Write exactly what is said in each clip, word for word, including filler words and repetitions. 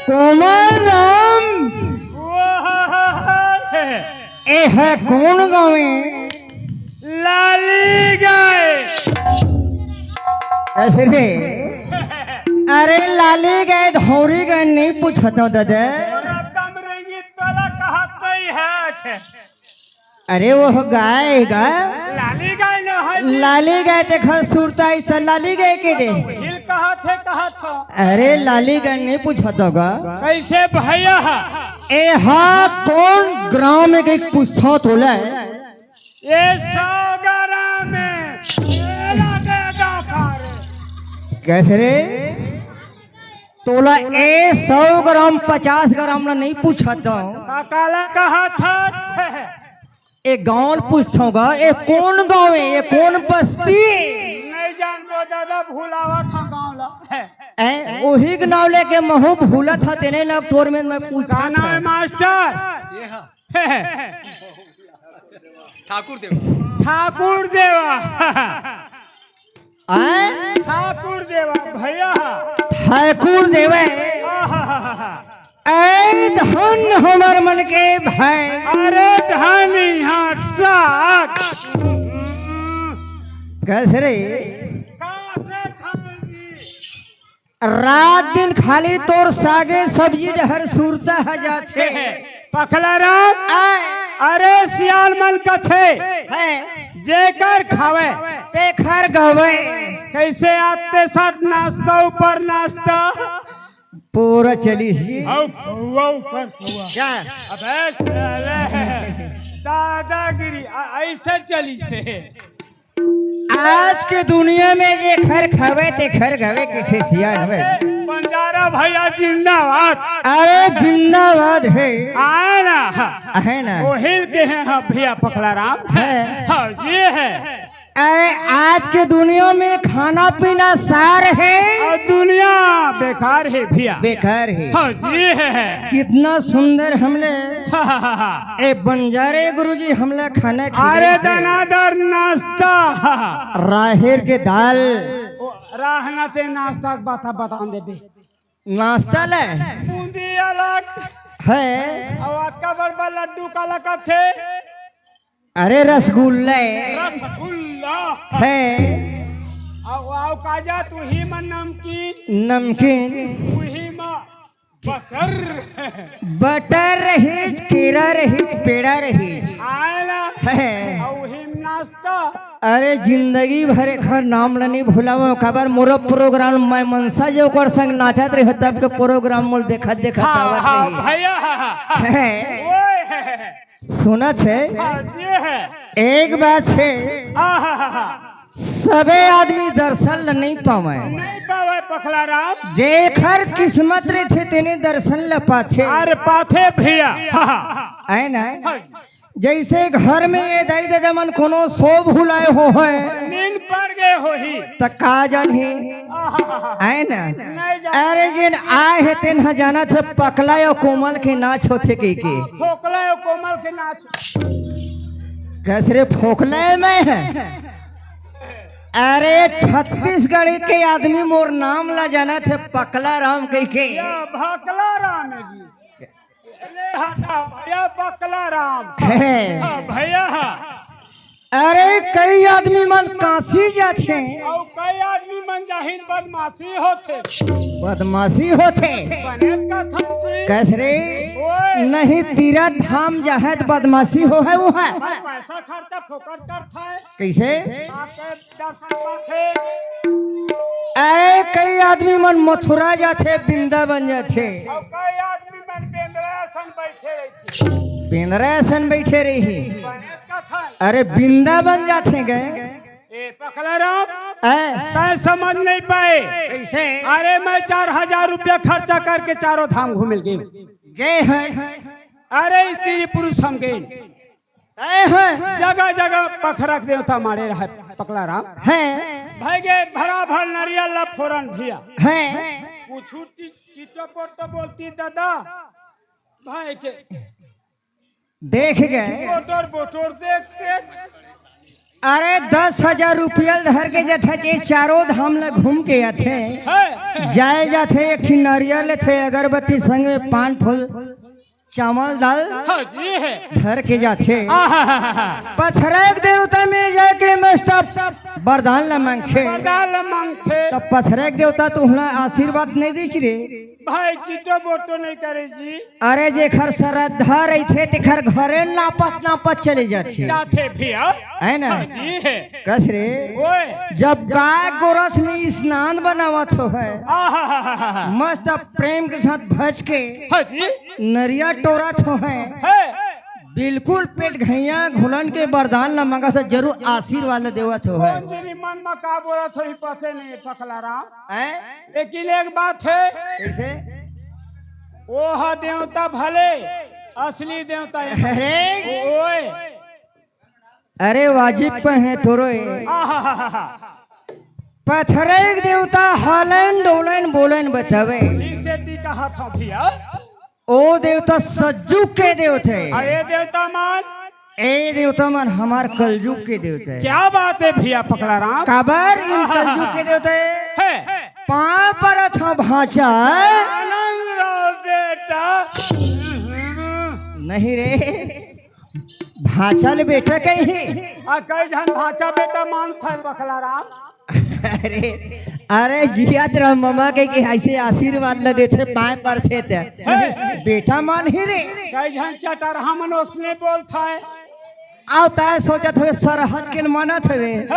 कोमल राम, एह कोन गाँव ए? लाली गाय। कइसे रे? अरे लाली गाय, धौरी गाय नइ पूछत हँव ददा। तोला कम रंगी तोला कहत नइ हे। अरे वो गाय गा। लाली गाय न हे जी। लाली गाय ते खस सुरता इस लाली गाय के दे। हिल कहत हे, कहत हो। अरे लाली गाय नइ पूछत हँव गा। कइसे भइया? एहा कोन ग्राम ए कहिके पूछत हों तोला? ए सौगरा में। ए लागे गाँव का रे। कइसे रे? तोला ए सौ ग्राम, पचास ग्राम ला नइ पूछत हँव। का काला कहत हस? ए गाँव ल पूछत हँव गा, ए कोन गाँव ए, ए कोन बस्ती ए? नइ जानबो ददा, भुलावत हँव गाँव ला। ए, ओही के नाँव लेके महूँ भूलत हँव, तेने न तोर में मैं पूछत हँव। मास्टर? ठाकुर देवा। ठाकुर देवा। आय? ठाकुर देवा भइया। ठाकुर देवा। आहाहाहा। ऐ धन हमर मन के भाई। अरे धन यहाँ साग। कइसे रे? कइसे खाएगी? रात दिन खाली तोर सागे सब्जी डहर सुरता ह जाथे। पखला राम। आय। अरे सियान मन कथे, हैं। जेकर खावे। तेखर गवे। कइसे आते साथ नाश्ता ऊपर नाश्ता। पूरा चलिस जी। अउ पौवा ऊपर पौवा। क्या? अबे साले, दादागिरी अइसे चलिस हे। आज के दुनिया में जेखर खावे तेखर गवे, कथे सियान हवे। बंजारा भइया जिंदाबाद। अरे जिंदाबाद हे। आय ना। हे ना। ओहिल के हे ह भइया पखला राम। हे। हाँ, ये हे। अरे आज के दुनिया में खाना पीना सार हे। अउ दुनिया बेकार हे भइया। बेकार हे। हाँ, ये हे। कितना सुंदर हमले हाँ, हाँ, हाँ, हाँ। ए बंजारे गुरुजी हमला खाना खिलाइस हे। अरे दनादर नाश्ता। राहेर के दाल। ओ, राहना ते नाश्ता के बात बता देबे। नाश्ता ले। बूंदी अलग। हे। अउ अतका बड़ बड़ लड्डू काला कथे। अरे रसगुल्ला। रसगुल्ला। हे। अउ, अउ काजा, तुही म नमकीन। नमकीन। उही म बटर। बटर रहीच, केरा रहीच, पेड़ा रहीच। आय ना। है। अउ उही म नाश्ता। अरे, जिंदगी भर एखर नाम ल नइ भुलावंव, काबर मोरो प्रोग्राम मैं मनसा जे ओकर संग नाचत रहे, तब के प्रोग्राम मोल देखत देखत हाँ, आवत हाँ, रही। भैया, हाँ, हाँ, हाँ। है। ओए, है, है, है। सुनत हे? हाँ, जे है। एक बात हे, हाँ, हाँ, हाँ, हाँ। सबे आदमी दर्शन ल नइ पावय। नइ पावय पखला राम। जेखर किस्मत रहिथे तेने दर्शन ल पाथे। अरे पाथे भैया। हाँ, हाँ। है ना? हाँ। जइसे घर में ये दाई ददा मन कोनो सोभ हुलाय होहय। नींद पड़ गे होही। त का जानही? आहा। है ना? नइ जान। अरे जेन आय हे तेन ह जानत हे पकला अउ कोमल के नाच होथे कहिके। फोकला अउ कोमल के नाच। कस रे फोकला मैं हे? अरे छत्तीसगढ़ के आदमी मोर नाम ला जानत हे पकला राम कहिके। या भकला राम हे जी। ले हटा भैया पकला राम। हे। हाँ, भैया हाँ। अरे कई आदमी मन काशी जाथे। अउ कई आदमी मन जाही त बदमाशी होथे। बदमाशी होथे। बने कथन जी। कस रे? ओए। नहीं तीरथ धाम जाहे त बदमाशी होहय उहाँ। भाई पैसा खर्चा फोकट करथे। कइसे? आपके दर्शन पाथे। अरे कई आदमी मन मथुरा जाथे, वृंदावन जाथे। अउ कई आदमी मन बेंदरा असन बइठे रहिथे। बेंदरा असन बइठे रही। बने कथन। अरे वृंदावन जाथे गे। ए पखला राम, ए। तैं समझ नइ पाए। कइसे? अरे मैं चार हजार रुपया खर्चा करके चारों धाम घूमे ल गेंव। गे हे। अरे स्त्री पुरुष हम गेंव। तय हे। जगह जगह पथरा के देवता माड़े रहय पकला राम। हे। भइगे भरा भर नरियल ला फोरन भैया। हे। कुछु टी-, चिट्टो पोट्टो बोलती दादा। भाई के देख गे। बोटर बोटर देखते। अरे दस हजार रुपया धर के जाथे, जे चारों धाम ला घूम के आथे। हे। जाय जाथे, एक ठी नरियल लेथे, अगरबत्ती संग में पान फूल चावल दाल हाँ जी है। धर के जाथे। आहाहाहा। पथरैग देवता में जाके मस्त बरदान ल मांगथे। बरदान ल मांगथे। त पथरैग देवता तो हुना आशीर्वाद नइ देच रे। भाई चिट्टो बोटो नइ करे जी। अरे जेखर श्रद्धा रहिथे तेखर घरे नापत नापत चले जाथे। जाथे भैया। है ना? हाँ जी है। कस रे? ओए। जब गाय गोरस में स्नान बनावत होहय, आहाहाहा। मस्त प्रेम के साथ भज के हाँ जी। नरिया टोरत होहय। है। बिल्कुल पेट घैया घुलन के बरदान ल मंगत होहय, जरूर आशीर्वाद ल देवत होहय। कौन जी मन म का बोलत होही पते नहीं पखला राम। हैं? लेकिन एक बात है। कइसे? ओह देवता भले असली देवता है। अरे। ओए। अरे वाजिब पहने थोरो ए। आहाहाहा। पथरैग देवता हालैन डोलैन बोलैन बतावे। ठीक से ती कहत हव भैया। ओ देवता सज्जुग के देवता हे। अरे देवता मन। ए देवता मन हमार कलजुग के देवता हे। क्या बात है भैया पकला राम। काबर इन कलजुग के देवता हे? है। पाँव परत हव भांचा। आनंद रहो बेटा। नहीं रे। भांचा ल बेटा कही। आ, कई झन भांचा बेटा मानत हे पखला राम। अरे, अरे, जियत रह ममा के, के ऐसे आशीर्वाद ल देथे, पाँय परथे ते। हे। बेटा मानही रे। कई झन चटरहा मन ओसने बोलत हे। अउ तैं सोचत हवे सरहज के मानत हवे। हे।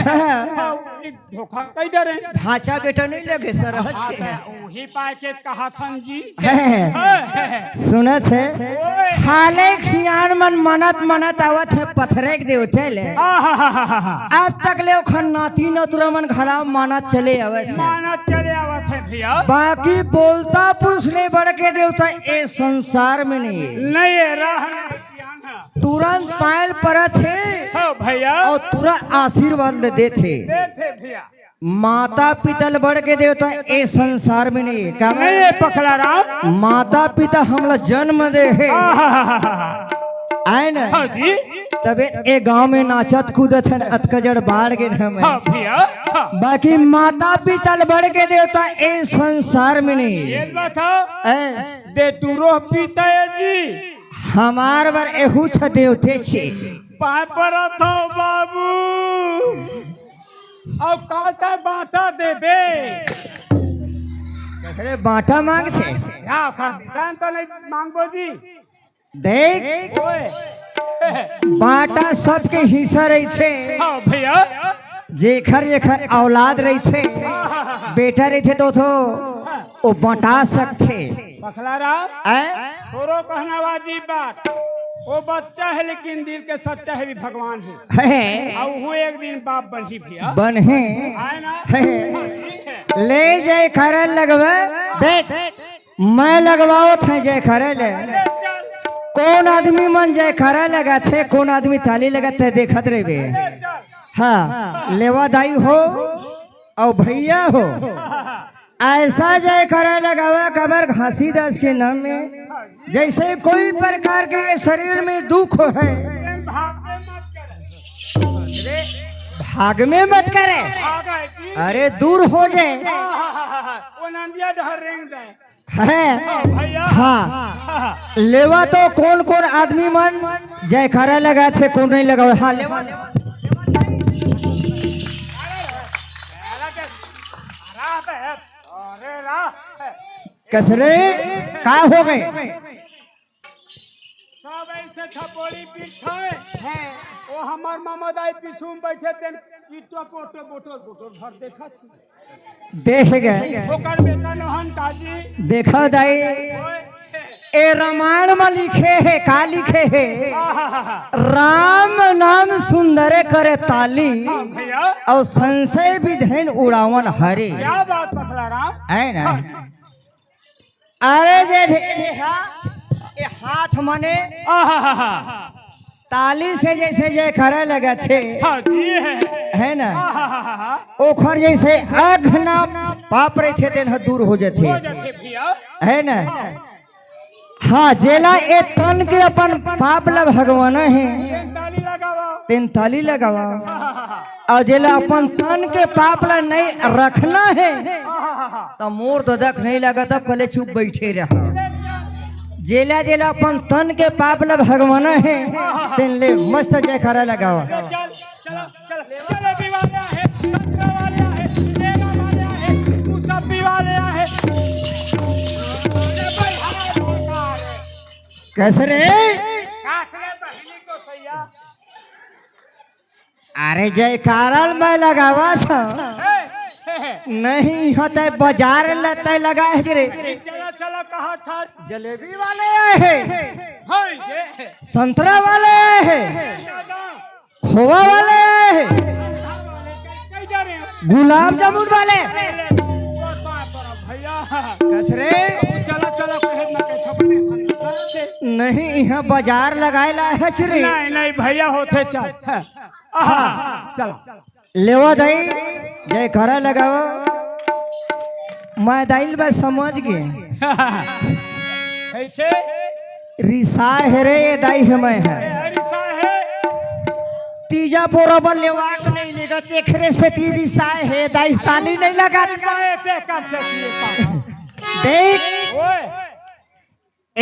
हाँ। हाँ, एक धोखा कई डरे। भांचा बेटा नहीं लगे सरहज हाँ, के। तो उही पाय के कहा थन जी। हे। हे। सुनत हे, ओए। हाले के सियान मन मनत मनत आवत हे पथरैग देवता ले। आहाहाहा। अब तक ले ओखर नाती नतुरा मन घला मानत चले आवत हे। मानत चले आवत हे भैया। बाकी बोलता पुरुष ले बढ़ के देवता ए संसार में नहीं हे। नहीं हे, राह नहीं ज्ञान हे। तुरंत पायल परत हे। हाँ भैया। अउ तुरंत आशीर्वाद ल देथे। देथे भैया। माता पिता ल बढ़ के देवता ए संसार में नहीं हे। का नहीं हे पखला राम। माता पिता हमला जन्म दे हे। आहाहाहा। आय ना? हाँ जी। तबे ए गांव में नाचत कूदत हन, अतका जड़ बाढ़ गे हम। हाँ भैया, हाँ। बाकी माता पिता ल बढ़ के देवता ए संसार में नहीं हे। ये बताओ। ए? दे टूरो पिता हे जी। हमार बर एहू छ देवते छे। पाँय परत हव बाबू। अउ काल तक बांटा देबे। अरे बांटा मांगथे। या ओखर बेटा तो नहीं मांगबो जी। देख, ओए। बांटा सबके हिस्सा रहिथे। हाँ भैया। जेखर जेखर औलाद रहिथे, बेटा रहिथे तो थो, वो बंटा सकथे। पखलाराम, हैं? तोरो कहना वाजिब बात। वो बच्चा है लेकिन दिल के सच्चा है, भी भगवान है। है। अउ वो एक दिन बाप बनही भैया। बनही। आए ना? है। ले जयकारा लगवा। देख, मैं लगवावत है जयकारा ले। कौन आदमी मन जयकारा लगाथे, कौन आदमी ताली लगाथे, देखत रहिबे। हाँ, लेवा दाई हो अउ भैया हो, ऐसा जयकारा लगावा कमर घासीदास के नाम में, जैसे कोई प्रकार के ये शरीर में दुख है, भाग में मत करे, अरे दूर हो जाए। वो नंदिया डहर रेंग दे। है। हाँ भैया। हाँ। हाँ। लेवा तो कौन कौन आदमी मन जयकारा लगाथे, कौन नहीं लगावे? हाँ, लेवा। अरे राह है। कसरे का हो गए? सब ऐसे थपोड़ी पीटथे। हैं। वो हमार मामा दाई पीछू में बैठे तेन ईटो पोटो बोटो बोटो भर देखा छी। देख गए। ओकर बेटा नोहन काजी। देखो दाई, ओए। ए रामायण में लिखे हे, का लिखे हे? आहा। राम नाम सुंदर करे ताली, हाँ भैया। अउ संशय विधेन उड़ावन हरे। क्या बात पखला राम। है ना? हाँ। अरे जे ढे-, ए हा-, ए हाथ मने आहा। ताली से जैसे जय करे लगथे। हाँ जी है। है ना? आहा। ओखर जैसे अघ्न पाप रहिथे तेन ह दूर हो जथे। हो जथे भैया। है ना? हाँ। हाँ, जेला ए तन के अपन पाप ला भगवाना हे। तेन ताली लगावा। तेन ताली लगावा। आहा। अउ जेला अपन तन के पाप ला नहीं रखना हे, त मोर ददक नहीं लगत, अब कले चुप बैठे रहा। जेला जेला अपन तन के पाप ला भगवाना हे, तेन ले मस्त जयकारा लगावा। चल, चल, चल, जलेबी वाले आहे, संतरा वाले आहे, केला वाले आहे, मुसब्बी वाले आहे। अरे भाई, हाय, कैसे रे? कास रे बहिनी को सैया। अरे जयकारा मैं लगावा था। हे, हे, हे। नहीं होता बाजार लगता है लगा है रे। चला चला कहा था। जलेबी वाले आए हैं। हाय ये। संतरा वाले आए हैं। दादा। खोवा वाले आए हैं। कहीं जा रहे हो? गुलाब जामुन वाले। अरे, बाप रे भैया। कस रे? चला चला कहे ना कहे थपने थपने से। नहीं यहाँ बाजार लगाए ला है रे। नहीं नहीं भैया होते चल। हाँ। आहा, चला। लेवा दाई, जयकारा लगावा। मैं दाई ल बस समझ गे। कैसे? रिसा हे रे, ये दाई हे मैं हे। ए, रिसा हे। तीजा पोरा बर लेवा के नहीं लेगा, तेखरे से ती रिसा हे, दाई ताली नहीं लगा। मैं ते कर चकी पापा। देख। ओए।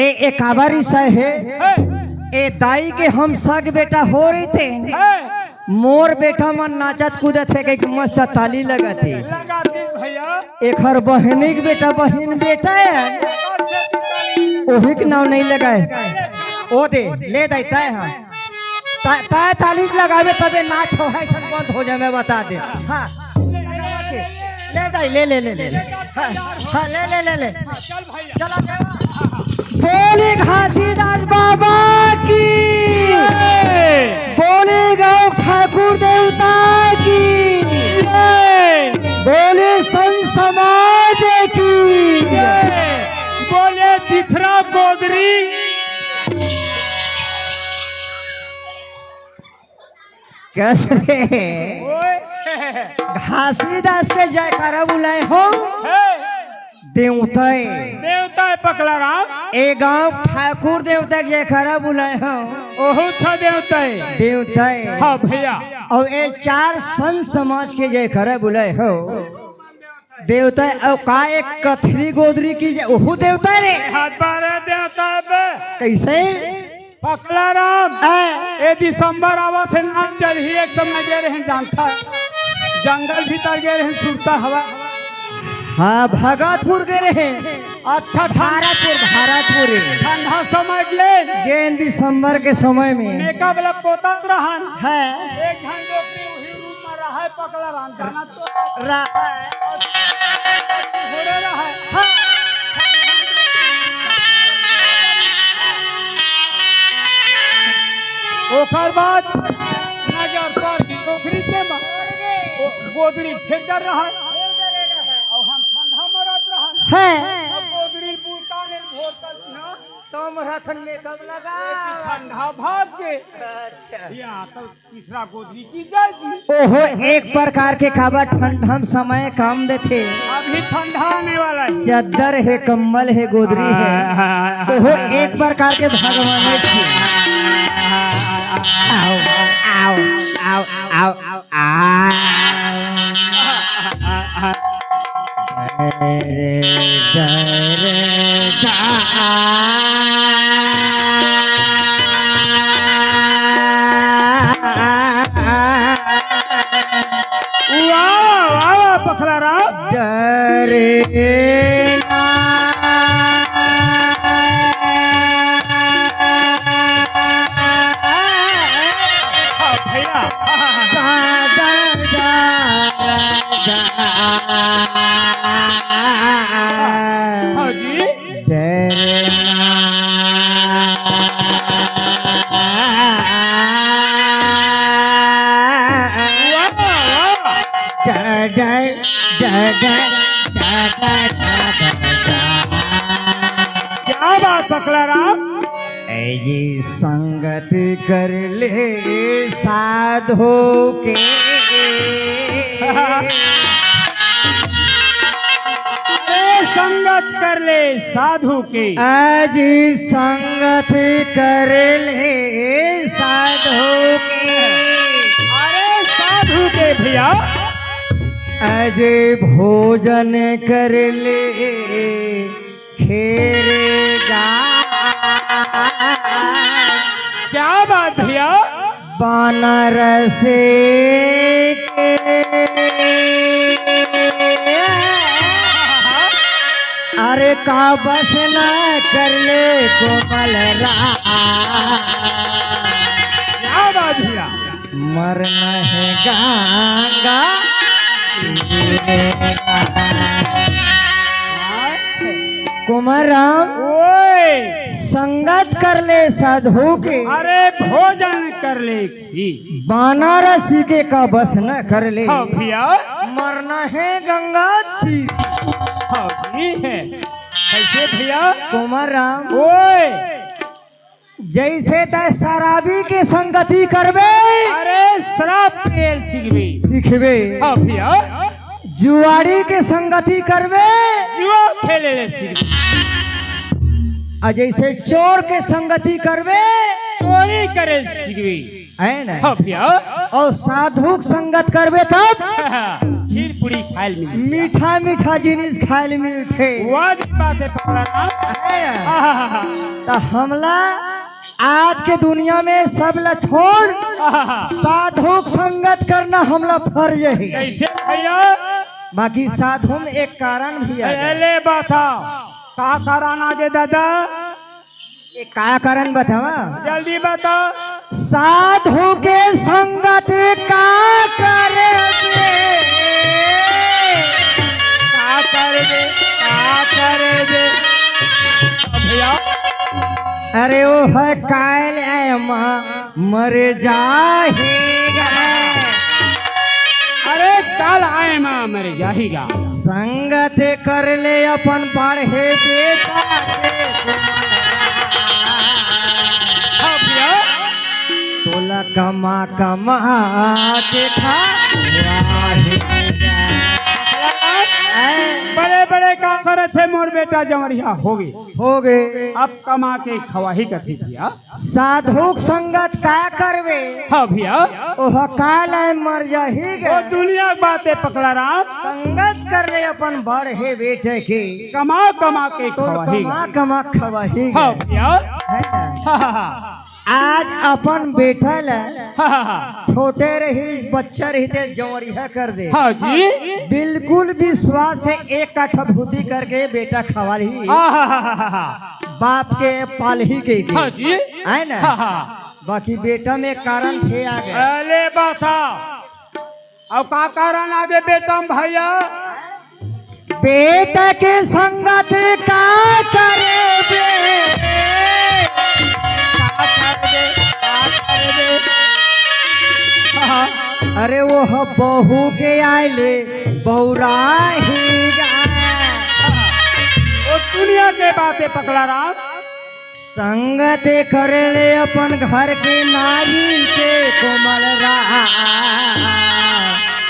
ए, ए काबर रिसा हे? हे। ए दाई के हम सग बेटा हो रहिथे। हे। मोर बेटा मन नाचत कूदत हे, कहिके मस्त ताली लगत हे। लगाती भैया। एखर बहिनी के बेटा, बहिन बेटा हे। ओकर से भी ताली। ओही के नाव नहीं लगाए। ओ दे, ले दाई, तय हा। ता-, तय ताली लगावे तबे नाच हो, है सन बंद हो जाए, मैं बता दे। हाँ। ले दाई, ले, ले, ले, ले, ले। हाँ, हाँ, ले, ले, ले, ले। चल भैया। चला, चला। बोले घासीदास बाबा की। जय। बोले गौ ठाकुर देवता की। जय। बोले संत समाज की। जय। बोले चिथरा गोदरी। कस रे? ओए। घासीदास के जयकारा बुलाए हो। हे। देवताए। देवताए पकला राम। ए गांव ठाकुर देवता के जयकारा बुलाए हो। ओहू छा देवताए। देवताए। हाँ भैया। अउ ए चार संत समाज के जयकारा बुलाए हो। देवताए, अउ का एक कथरी गोदरी की जय, ओहू देवताए रे। हाथ बारे देवताए बे। कैसे? पकला राम, हाँ। ए दिसंबर आवत हे, नाम चलही, एक समय दे रहे जानता है। जंगल भीतर गे रहे, सुरता हवा। हाँ, भगतपुर गे रहे। अच्छा, ठंड-, भारतपुर, भारतपुर। ठंडा समय ले। गेन दिसंबर के समय में। मेकअप वाला पोतत रहन। हाँ। एक झन डोकरी उही रूम में रहय, पकला रहन, जाना तो रहय। होरे रहय। हाँ। ओकर बाद नजर पड़ गे डोकरी के मा-, ओ, गोदरी फेंक डर रहय। अउ हम ठंडा मरत रहन। हैं। अउ गोदरी बुलकाने भोर कर ना। समरथन मेकअप लगा। ठंडा भाग गे। अच्छा। या तो तीसरा गोदरी की जाय जी। ओहो, एक प्रकार के काबर ठंडा म समय काम देथे। अभी ठंडा आने वाला है। चद्दर हे, कम्बल हे, गोदरी हे। हाँ, हाँ, हाँ, ओहो, हाँ, एक प्रकार के भगवान हे। आओ, आओ, आओ, आओ, आओ। आ। डरे, डरे, डा। वाह, वाह, वाह, पखला राम। डरे ना। हाँ, भैया। दा, दा, दा, दा। हाँ जी। डरना। वाह, वाह। डर, डर, डर, डर, डर, डर, डर, डर। क्या बात पकला राम? ऐ जी संगत कर ले साधु के। अरे संगत कर ले साधु के। ऐ जी संगत कर ले साधु के। अरे साधु के भैया। ऐ जी भोजन कर ले खेर गा। क्या बात भैया? बनारस के। अरे का बस न कर ले कोमल राम। क्या बात भैया? मरना है गंगा। कुमार राम, ओए। संगत कर ले साधु के। अरे भोजन कर ले खीर। बनारसी के का बस न कर ले। हाँ भैया। मरना है गंगा तीर। हाँ जी है। कैसे भैया? कुमार राम। ओए। जैसे तैं शराबी के संगति करबे, अरे शराब पिए ल सिखबे। सिखबे। हाँ भैया। जुआड़ी के संगति करबे, जुआ खेले ले सिखबे। आ जैसे चोर के संगति करबे, चोरी करे ल सिखबे। है ना? हाँ भैया। अउ साधु के संगत करबे तब खीर पूरी खाए ल मिलथे। मीठा मीठा जिनिस खाए ल मिलथे। वाह जी, बात है पकला राम। है ना? आहा। त हमला आज के दुनिया में सब ला छोड़, आहा। साधु के संगत करना हमला फर्ज है। कैसे भैया? बाकी साधु में एक कारण भी आ ए, जाए। ले बता, का कारण आगे दादा? ये का कारण बतावा? जल्दी बता। साधु के संगत का करबे? का करबे? का करबे? भैया। अरे ओ है काल आय मा मर जाही गा। अरे काल आय मा मर जाही गा। संगत कर ले अपन बाढ़े बेटा के। हाँ भैया। तोला कमा कमा के खा। बड़े बड़े काम करत हे मोर बेटा जंवरिया हो गे। हो गे। अब कमा के खवाही कथी भैया? साधु के संगत का करबे? हाँ भैया। ओह काल आय मर जाही गे। ओ दुनिया के बात है पकला राम। संगत कर ले अपन बड़े बेटे के। कमा कमा के तोर खवाही कमा गे। कमा खवाही गे। हाँ भैया। है ना? हाँ, हाँ, हाँ। आज अपन बेटा ला, हाँ, हाँ, हाँ। छोटे रही, बच्चा रही, ते जंवरिहा कर दे। हाँ जी। बिल्कुल विश्वास हे, एक काठा भूती करके बेटा खवालही। हाँ, हाँ, हाँ, हाँ, हाँ। बाप के पालही के, के। हाँ जी। है ना? हाँ, हाँ। बाकी बेटा में कारण थे आ गए। अले बात हा। अब का कारण आगे बेटा में भैया? बेटा के संगत का करबे? का करबे? का करबे? अरे वो ह बहू के आइले बौराही गा। वो दुनिया के बातें पकला राम। संगत कर ले अपन घर के नारी के कोमल राम।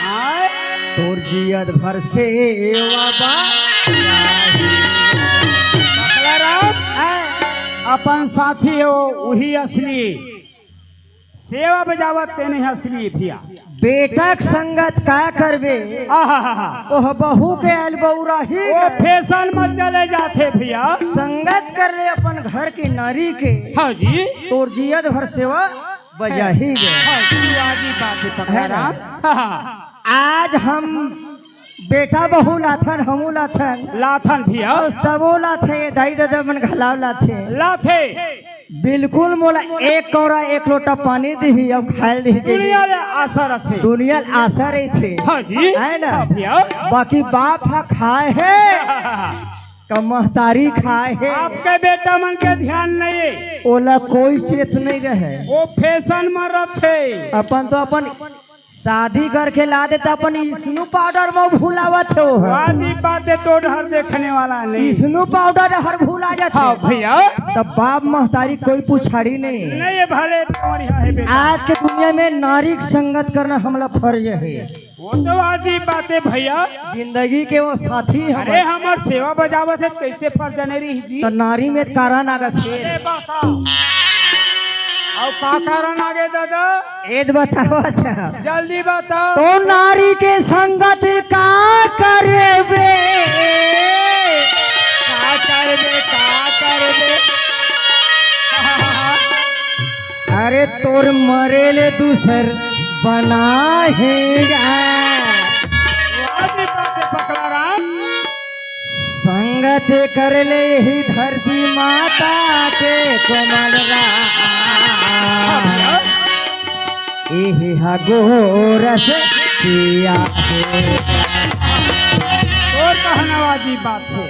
आय। तोर जियत भर सेवा बा। पकला राम, आय। अपन साथी हो, वही असली। सेवा बजावत ते नहीं असली भिया। बेटा के संगत का करबे? आहा हा हा। ओह बहू के आइल बौराही वो गा। फैशन में चले जाथे भिया। संगत कर ले अपन घर की नारी के। हाँ जी। तोर जियत भर सेवा बजाही गा। हाँ जी, आजी बात है है ना? पकड़ाराम। हाँ, हाँ। आज हम बेटा बहू लाथन, हमू लाथन। लाथन भिया। अउ सबो लाथे, दाई ददा मन घलाव लाथे। लाथे। बिल्कुल मोला एक कौरा एक लोटा पानी दिही अउ खायल दिही के दुनिया ले आशा रथे। दुनिया ले आशा रहिथे। हाँ जी। है ना? हाँ भिया। बाकी बाप हा खाय हे, का महतारी खाय हे। आपके बेटा मन के ध्यान नहीं। ओला कोई चेत नहीं रहे। वो फैशन में रथे। अपन तो अपन शादी करके ला देता, अपन स्नो पाउडर में भुलावत हो। वाजी बात है, तो डर देखने वाला नहीं। स्नो पाउडर हर भुला जाथे। हाँ भैया। तब बाप महतारी कोई पुछाड़ी नहीं। नहीं, ये भले तुम्हारी यहाँ है बेटा। आज के दुनिया में नारी के संगत करना हमला फर्ज है। वो तो वाजी बात है भैया। जिंदगी के वो साथी हम। अरे हमार सेवा बजावत है, कैसे फर्ज नहीं रही जी? तो नारी में कारण आगा फिर। अरे बताओ। अउ का कारण आगे दादा? एद बताओ अच्छा। जल्दी बताओ। तो नारी के संगत का करबे? का करबे, का करबे? अरे तोर मरे ले दूसर बना हे गा। वाह जी, बाप रे पकड़ा राम। संगत कर ले ही धरती माता के कोमल राम। एही हा गोरस पिया के। और कहना वाजी बात है।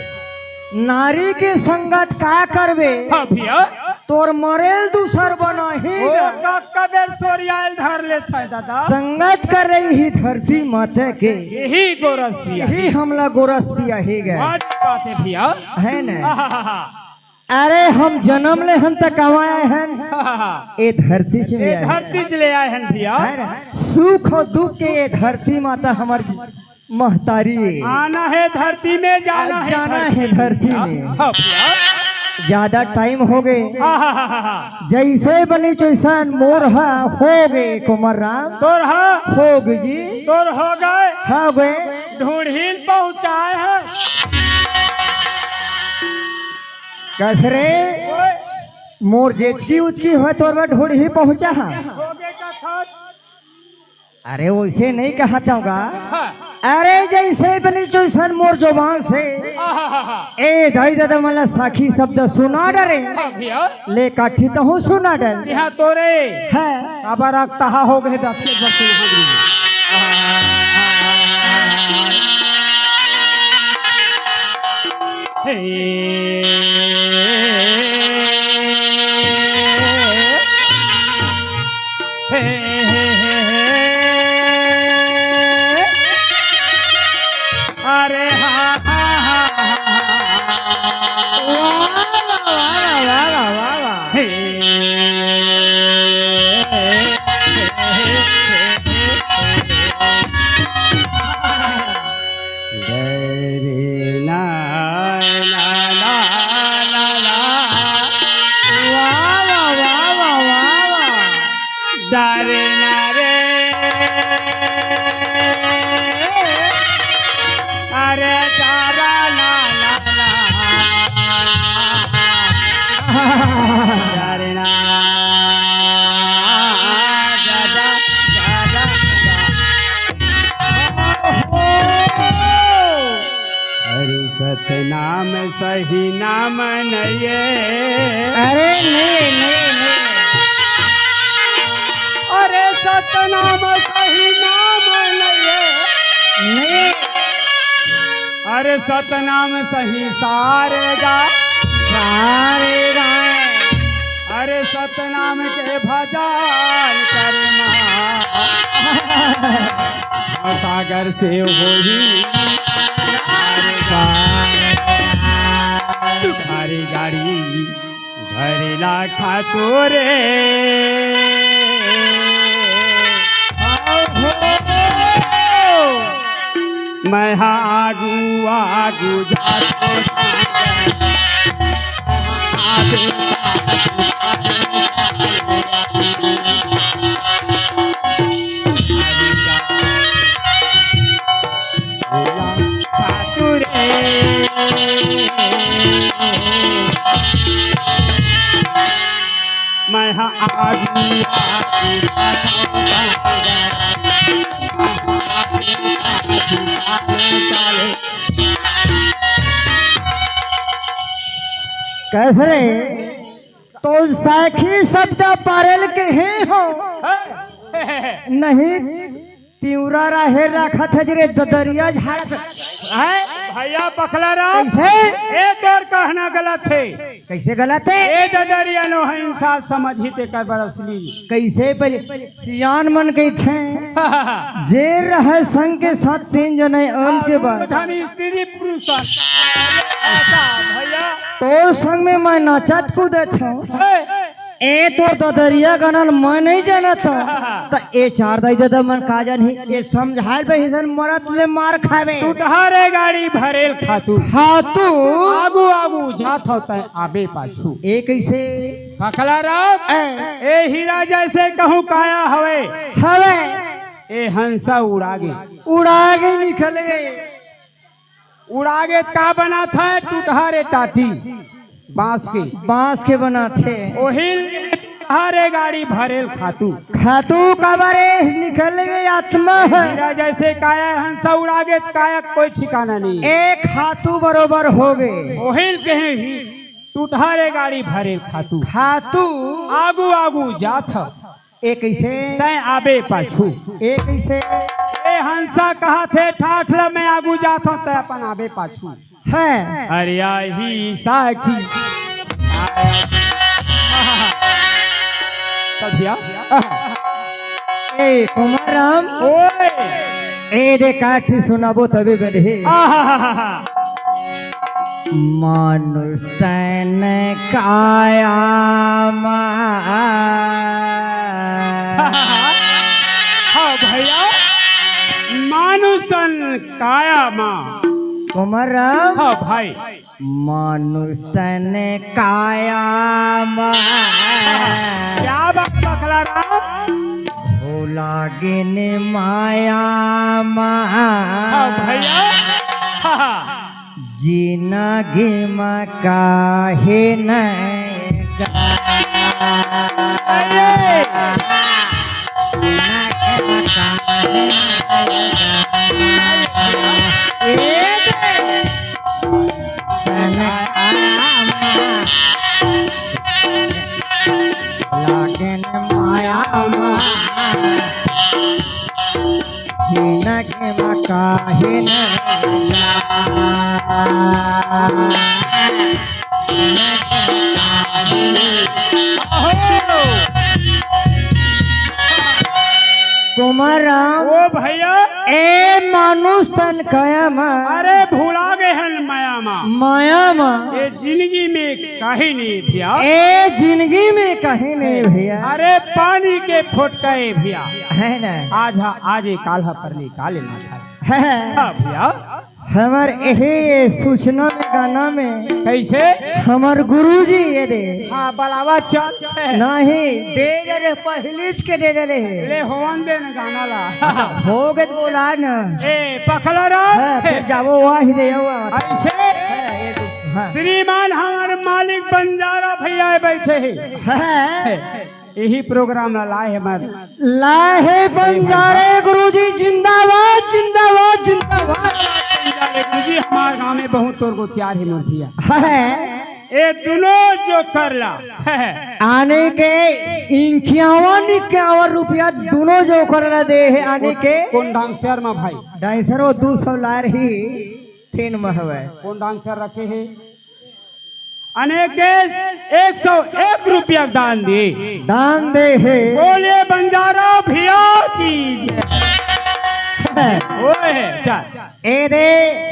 नारी के संगत का करबे? हाँ भैया। तोर मरेल दूसर बनाही ओ, गा। कतका बेर सोरियाल धर ले छै दादा। संगत कर रही ही धरती माता के। यही गोरस पिया। यही हमला गोरस पिया ही गा। बात, बात है भैया। है ना? आहाहा। अरे हम जन्म ले हन त कमाए हन। आहाहा। ए धरती से ए ले आए। धरती से ले आए हन भैया। है ना? सुख और दुख के ए धरती माता हमर महतारी। आना है धरती में, जाना है जाना धरती है में। धरती में। हाँ, भैया। ज्यादा टाइम हो गए। आहाहाहा। जैसे बनी चैसन मोर हा हो गए कोमल राम। तोर हा? हो गए जी। तोर हो गए? हो गए। ढूंढील पहुंचाए है। कस रे? ओए। मोर जेचकी उचकी हो तोर बर ढूंढी पहुंचा हा। हो गए का था? अरे वैसे नहीं कहत हूँ गा। हाँ। अरे जैसे बनी चैसन मोर जुबान से। आहाहाहा। ए दाई ददा मन ला साखी शब्द सुना डरे। हाँ भैया। ले काठी तहूँ सुना डर। यहाँ तोरे। है। अब रखता हो गए दस के बस यहाँ भी। हे। हे, हे, हे, हे। अरे हा, हा, हा, हा, हा। वाह, वाह, वाह, वाह, वाह, वाह, वाह। हे। डरे ना, ना, ना, ना, ना। वाह, वाह, वाह, वाह, वाह, वाह। डरे ना रे। अरे डरा ना, ना, ना। डरे ना। सतनाम सही नाम नये। अरे नहीं, नहीं, नहीं। अरे सतनाम सही नाम नये। नहीं। अरे सतनाम सही सारे गा। सारे गा। अरे सतनाम के भजन कर मा। सागर से होही गाड़ी गाड़ी भरेला खातू रे। मैं हा आगू आगू जातो। मैं हा आगू, आगू, कैसे रे? तो साखी शब्द पारेल के ही हो। नहीं, तिउरा राहेर रखत हे जे रे ददरिया झाड़त हे। भैया पखला राम, कैसे? ए तोर कहना गलत हे। कैसे गलत हे? ए ददरिया नो हे, इंसाफ समझी ते कर बरसली। कैसे पहले सियान मन कहिथे, जे रहे संग के साथ तीन जने अंत के बाद। धन स्त्री पुरुष। अच्छा भैया। तोर संग में मैं नाचत कूदत हूँ। ए, ए तोर ददरिया गाना ल मैं नहीं जानत हूँ। त ए चार दाई ददा मन का जानही, ए समझाए बर हिसन मरत ले मार खावे। टुटहा रे गाड़ी भरेल खातू। खातू। आगू आगू जात हो तय आबे पाछू। ए कैसे? पखला राम, ए। ए हीरा जैसे कहूँ काया हवे। हवे। ए हंसा उड़ा गे। उड़ा गे, निकल गे। उड़ा गे त का बनात हे? टुटहा रे टाटी, बांस के। बांस के बनात हे। ओहिल टुटहा रे गाड़ी भरेल खातू। खातू काबर ए निकल गे आत्मा हे। हीरा जैसे काया हंसा उड़ा गे त काया कोई ठिकाना नहीं। ए खातू बरोबर हो गे। ओहिल कहे ही टुटहा रे गाड़ी भरेल खातू। खातू। आगू आगू जात हो। ए कैसे? तय आबे पाछू। ए कैसे? ए हंसा कहत हे ठाठ ल मैं आगू जात हूँ, तय अपन आबे पाछू। है। अरे आही साखी। तब भैया। ए कुमार राम। ओए। ए दे काठी सुनाबो तबे बने। आहा। मानुष तन काया मा। हाँ भैया, मानुष तन काया मा। कुमार राम। हाँ भाई। मानुष तन काया मा। क्या बात पखला राम। भोला गिन माया मा। हाँ भैया। हाँ, हाँ। जिनगी म काहे नहीं गा-, अरे! ए दे। लागेन माया मा। जिनगी म काहे न कुमार राम। ओ भैया। ए मानुष तन काया मा। अरे भुला गे हन माया मा। माया मा। ए जिनगी में काहे नहीं भैया। ए जिनगी में काहे नहीं भैया। अरे पानी के फोटका ए भैया। है ना। आज हा, आज ए काल हा परली काले ना खाए। है। हाँ भैया। हमर एहे सूचना में गाना में कैसे? हमर गुरुजी ए दे। हाँ, बलावा चल। नहीं, दे डरे, पहिलीच के दे डरे हे। ले होवन दे न गाना ला। हो गे त बोला न। ए, पखला रहा। हाँ, फिर जाबो, वही दे, वो आवत। ऐसे? हाँ, ये तो, हाँ। श्रीमान हमर मालिक बंजारा भैया बैठे हैं। हाँ। यही प्रोग्राम ला लाए हे मन। लाए हे बंजारे गुरुजी, जिंदाबाद, जिंदाबाद, जिंदाबाद। जा ले गुरुजी, हमार गांव में बहुत तोर गोतियार हे मोर भैया। है। ए दुनो जोकर ला। आने के इक्यावन, इक्यावन रुपया दुनो जोकर ला दे हे। आने के कोन डांसर मा भाई? डांसर वो दू सौ ला रही, तीन मा हवय। कोन डांसर रखे हे? अनेकेश एक सौ एक रुपया दान दे। दान दे हे। बोलिए बंजारा भैया की जय। ओए, चल। ए दे,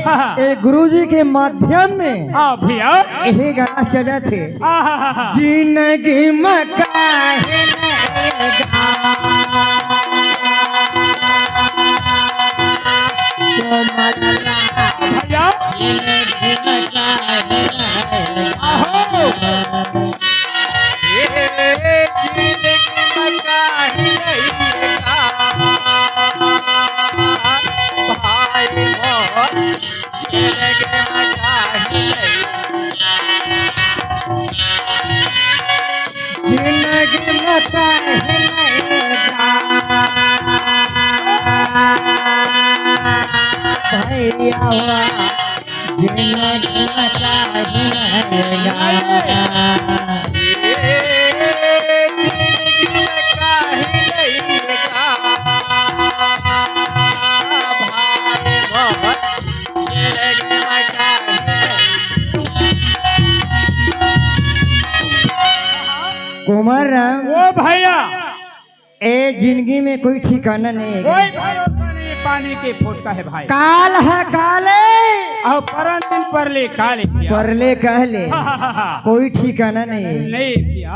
हाँ, हाँ। ए गुरुजी के माध्यम में हाँ भैया। यही गाना चलत हे। हाँ, हाँ, हाँ, हाँ। जिंदगी में काहे नहीं भैया। आहो। जिंदगी में काहे नहीं भैया। जिंदगी में काहे नहीं कुमार राम। ओ भैया। ए जिंदगी में कोई ठिकाना नहीं है। कोई भरोसा नहीं, पानी के फोटका है भाई। काल है काले। और परन दिन परले काले। परले कहले। हाँ, हाँ, हाँ, हाँ। कोई ठिकाना नहीं है। नहीं भैया।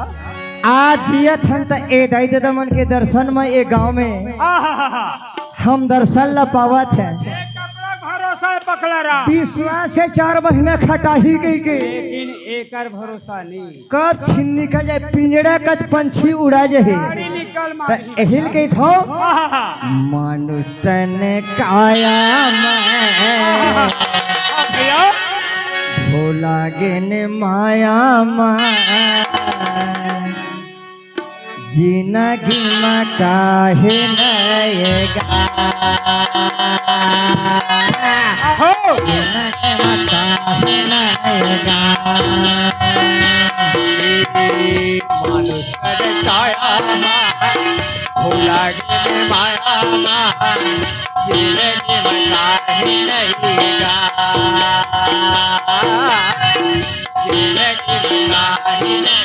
आज जियत हन त ए दाई ददा मन के दर्शन में ए गांव में हाँ, हाँ, हाँ, हाँ। हम दर्शन ला पावत है। एक कपड़ा भरोसा है पकला रहा। विश्वास है चार महीना खटाही गई के। लेकिन एकर भरोसा नहीं। कब छीन निकल जाए, पिंजरा कच पंछी उड़ा जाए। गाड़ी निकल त मारी। एहिल के थो आहा। मानुष तन काया में आहा। भैया। भोला गेन माया में। जिंदगी में काहे नएगा? आहो। जिंदगी में काहे नएगा? मानुष तन काया में, भोला गेन माया में, जिंदगी में काहे नएगा? जिंदगी में काहे नएगा?